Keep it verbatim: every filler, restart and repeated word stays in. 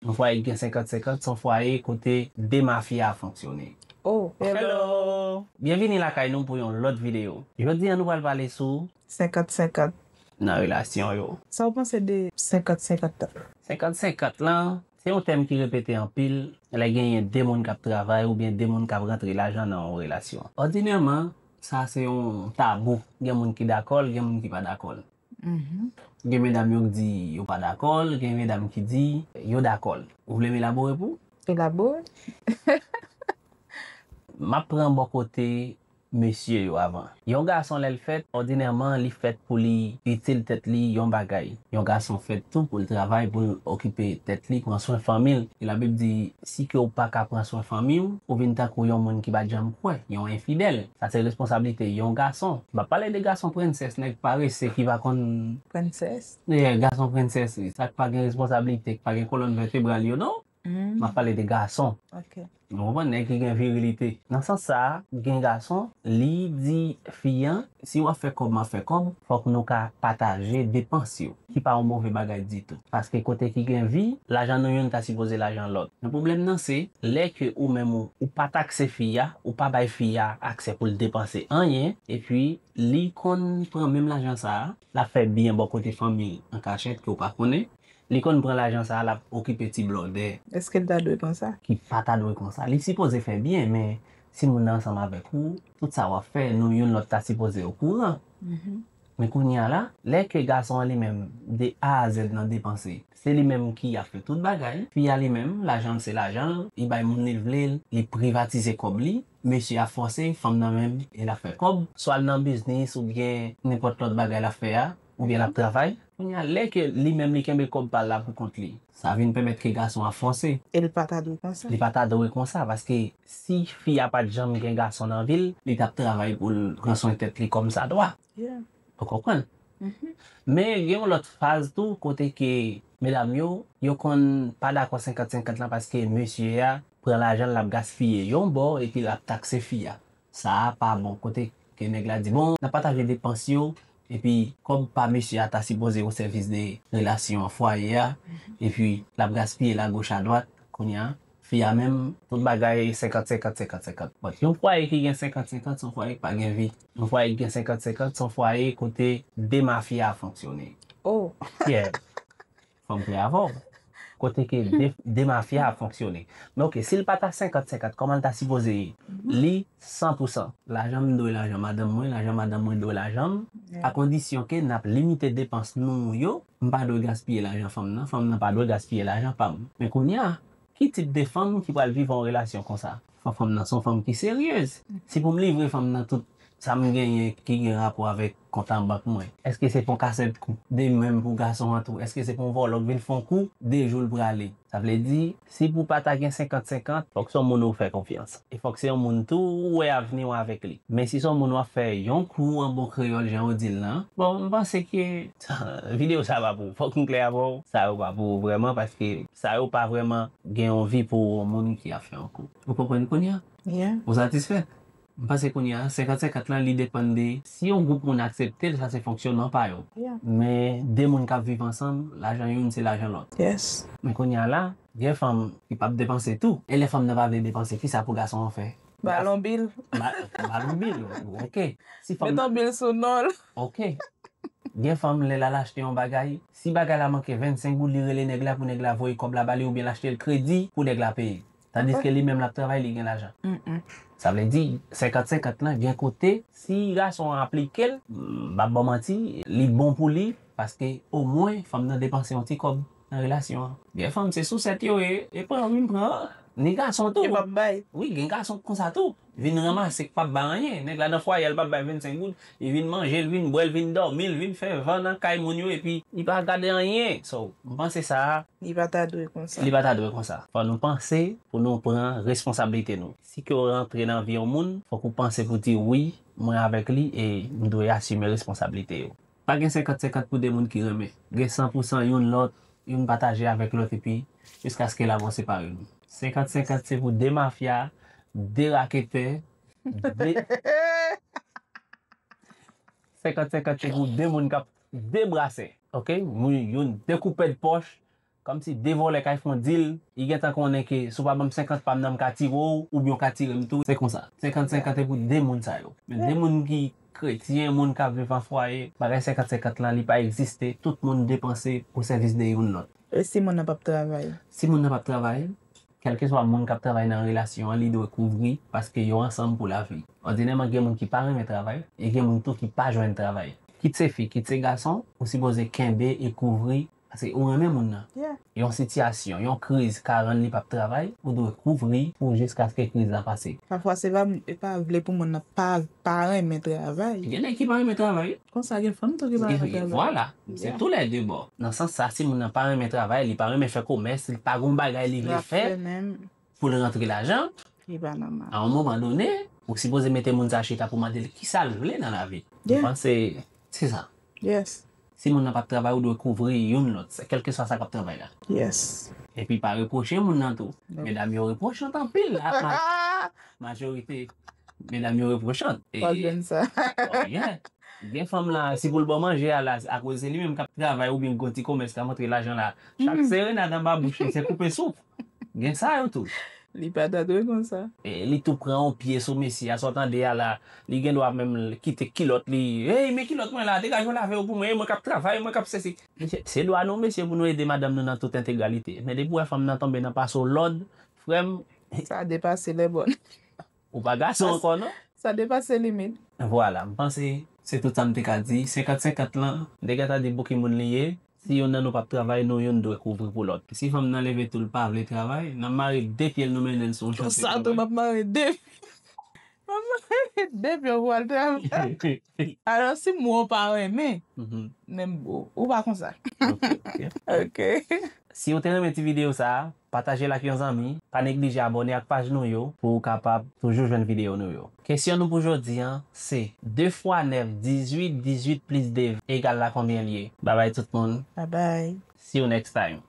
Yon fwaye ki gen senkant senkant se yon fwaye kote de mafya ap fonksyone. Oh, Hello! Byenvini lakay nou pou yon lòt videyo. Jodi a nou pral pale sou senkant senkant. Nan relasyon yo. Sa w panse de senkant senkant lan? Senkant senkant lan, se yon tèm ki repete anpil lè genyen de moun k ap travay oubyen de moun k ap rantre lajan nan yon relasyon. Òdinèman, sa se yon tabou. Gen moun ki dakò l, gen moun ki pa dakò l. Gen medam yo k di yo pa dakò l, gen medam ki di yo dakò l. Ou vle m elabore pou ou? Elabore. M ap pran bò kote mesye yo avan. Yon gason lè l fèt, òdinèman li fèt pou li itil tèt li yon bagay. Yon gason fèt tou pou l travay, pou l okipe tèt li, pran swen fanmi l. E Labib di, si ke w pa ka pran swen fanmi w, ou vin tankou yon moun ki pa t janm kwè, yon enfidèl. Sa se responsablite yon gason. M ap pale de gason prensès, nèg parese ki pa konn Prensès. Yeah, gason prensès, wi. Sa k pa gen responsablite, k pa gen kolòn vètebral yo, non? M ap pale de gason. Ok. Nou konprann, nèg ki gen virilite. Nan sans sa a, gen gason, li di fi an, si w ap fè kòb, m ap fè kòb, fòk nou ka pataje depans yo, ki pa yon move bagay ditou. Paske kote ki gen vi, lajan nou youn ta sipoze lajan lòt. Men pwoblèm nan se, lè ke ou menm ou, ou pa takse fi a, ou pa bay fi a aksè pou l depanse anyen, epi li konn pran menm lajan sa a, l ap fè byen bò kote fanmi l an kachèt ke w pa konnen, li konn pran lajan sa a, l ap okipe ti blòdè. Èske l ta dwe konsa? Ki pa ta dwe konsa. Li sipoze fè byen, men si moun nan ansanm avèk ou, tout sa w ap fè, nou youn lòt ta sipoze okouran. Men kounye a la, lè ke gason an li menm, de A a Z nan depanse, se li menm ki ap fè tout bagay. Fi a li menm, lajan l se lajan l, li bay moun li l vle l, li privatize kòb li, mesye a fòse, fanm nan menm, e l ap fè kòb, swa l nan biznis oubyen nenpòt lòt bagay l ap fè a, oubyen l ap travay. Kounye a, lè ke li menm li kenbe kòb pa l la pou kont li, sa vin pèmèt ke gason an fòse. E l pa ta dwe konsa. Li pa ta dwe konsa, paske si fi a pa t janm gen gason nan vi l, li t ap travay pou l pran swen tèt li kòmsadwa. Yeah. Ou konprann? Men gen yon lòt faz tou, kote ke medam yo, yo konn pa dakò senkant senkant lan, paske mesye a pran lajan l, l ap gaspiye yon bò, epi l ap takse fi a. Sa a pa bon. Kote ke nèg la di, bon, n ap pataje depans yo, epi kòb pa mesye a ta sipoze o sèvis de relasyon an, fwaye a, epi l ap gaspiye l agoch adwat, kounye a, fi a menm, tout bagay senkant senkant, senkant senkant. But yon fwaye ki gen senkant senkant, se yon fwaye ki pa gen vi. Yon fwaye ki gen senkant senkant, se yon fwaye kote de mafya ap fonksyone. Oh. Yeah. Fò m klè avè w. Kote ke de, de mafya ap fonksyone. Men oke, si l pa ta senkant senkant, kòman l ta sipoze ye? Li san pou san. Lajan m dwe lajan madanm mwen, lajan madanm mwen dwe lajan m. A kondisyon ke n ap limite depans nou yo, m pa dwe gaspiye lajan fanm nan, fanm nan pa dwe gaspiye lajan pa m. Men kounye a, ki tip de fanm ki pral viv yon relasyon konsa? Fò fanm nan se yon fanm ki seryez. Si pou m livre fanm nan tout sa m genyen ki gen rapò avèk kont an bank mwen, èske se pou yon kasèt kou? De menm pou gason an tou. Èske se pou yon vòlò k vin fè yon kou, de jou l prale? Sa vle di, si pou pa ta gen senkant senkant, fòk se yon moun ou fè konfyans. E fòk se yon moun tou ou wè avni w avèk li. Men si se yon moun w ap fè yon kou an bon kreyòl, jan yo di l lan, bon, m panse ke videyo sa pa pou ou. Fòk m klè avè w, sa yo pa pou ou vrèman, paske sa yo pa vrèman gen yon vi pou yon moun ki ap fè yon kou. Ou konprann kounye a? Yeah. Ou satisfè? M panse kounye a, senkant senkant lan, li depann de si yon gwoup moun aksepte l, sa se fonksyonman pa yo. Yeah. Men de moun k ap viv ansanm, lajan youn se lajan lòt. Yes. Men kounye a la, gen fanm ki p ap depanse tou. E lè fanm nan pa vle depanse, kisa pou gason an fè? Ba l yon bil. Ba, ba l yon bil, ok. Si fanm Met yon bil sou non l. Ok. Gen fanm, lè l al achte yon bagay, si bagay la manke vennsenk goud, li rele nèg la pou nèg la voye kòb la ba li oubyen l achte l kredi pou nèg la peye. Tandiske li menm l ap travay, li gen lajan. Mm-mm. Sa vle di, senkant senkant lan, gen kote, si gason an aplike l, m p ap ba w manti, li bon pou li, paske omwen fanm nan depanse yon ti kòb nan relasyon an. Gen fanm, se sousèt yo ye, e pran, vin pran. Ni gason tou. Li p ap bay. Wi, gen gason konsa tou. Vin ranmase k p ap bay anyen. Nèg la nan fwaye a, l p ap bay vennsenk goud. Li vin manje, l vin bwè, l vin dòmi, l vin fè van nan kay moun yo, epi li pa gade anyen. So, m panse sa a, Li pa ta dwe konsa. Li pa ta dwe konsa. Fò nou panse pou nou pran responsablite nou. Si ke w rantre nan vi yon moun, fòk ou panse pou di, wi, mwen avèk li e m dwe asime responsablite yo. Pa gen senkant senkant pou de moun ki renmen. Gen san pou san youn lòt, youn pataje avèk lòt, epi jiskaske lamò separe nou. Senkant senkant se pou de mafya, de raketè, de senkant senkant se pou de moun k ap de brasè, ok? Moun youn de koupèd pòch, Kòmsi de vòlè kay fè yon dil, li gentan konnen ke si w pa ban m senkant pa m nan, m ka tire w, oubyen w ka tire m tou. Se konsa. Senkant senkant e pou de moun sa yo. Men de moun ki kretyen, moun k ap viv an fwaye, bagay senkant senkant lan, li pa egziste. Tout moun depanse o sèvis de youn lòt. E si moun nan p ap travay? Si moun nan p ap travay, kèlkeswa moun k ap travay nan relasyon an, li dwe kouvri, paske yo ansanm pou lavi. Òdinèman, gen moun ki pa renmen travay, e gen moun tou ki pa jwenn travay. Kit se fi, kit se gason, ou sipoze kenbe e kouvri, paske ou renmen moun nan. Yon sitiyasyon, yon kriz ka rann li p ap travay, ou dwe kouvri pou jiskaske kriz la pase. Pafwa, se pa, e pa vle pou moun nan pa, pa renmen travay. Gen nèg ki pa renmen travay. Konsa, gen fanm tou ki pa renmen travay. Vwala. Se tou lè de bò. Nan sans sa, si moun nan pa renmen travay, li pa renmen fè komès, li pa gon bagay li vle fè pou l rantre lajan, a yon moman done, ou sipoze mete moun sa chita pou mande l kisa l vle nan lavi. M panse se sa. Si moun nan p ap travay, ou dwe kouvri youn lòt, kèlkeswa sa k ap travay la. Epi pa repwoche moun nan tou. Medam yo repwochant anpil la. Majorite medam yo repwochant. Oh, yeah. Gen fanm la, si pou l ba w manje a la, akoz se li menm k ap travay oubyen gon ti komès k ap antre lajan la. Chak serenad anba bouch li, se koupe souf. Gen sa yo tou. Li pa ta dwe konsa. E li tou pran yon pye sou mesye a, sa w tande a la, li gen dwa menm kite kilòt li. Hey, men kilòt mwen la, degaje w lave yo pou mwen, e mwen k ap travay, mwen k ap sesi. Mesye, se dwa nou, mesye, pou nou ede madanm nou nan tout entegralite. Men depi w wè fanm nan tonbe nan pase w lòd, frè m, sa depase lè bòn. Ou pa gason ankò, non? Sa depase limit. Vwala, m panse se tout sa m te ka di. Senkant senkant lan, m te gentan di pou ki moun li ye. Si youn nan nou p ap travay, nou youn dwe kouvri pou lòt. Si fanm nan leve tou l pa vle travay, n ap mare de pye l, nou mennen l sou yon chante travay. Sa tou, m ap mare de pye. M ap mare de pye pou al travay. Alò, si m wè w pa renmen, men m, ou pa konsa. Ok. Si w te renmen ti videyo sa a, pataje l ak yon zanmi, pa neglije abòne ak paj nou yo pou w kapab toujou jwenn videyo nou yo. Kesyon nou pou jodi a se, de fwa nèf, dizuit, dizuit plis de egal a konbyen l ye? Babay tout moun. Babay. See you next time.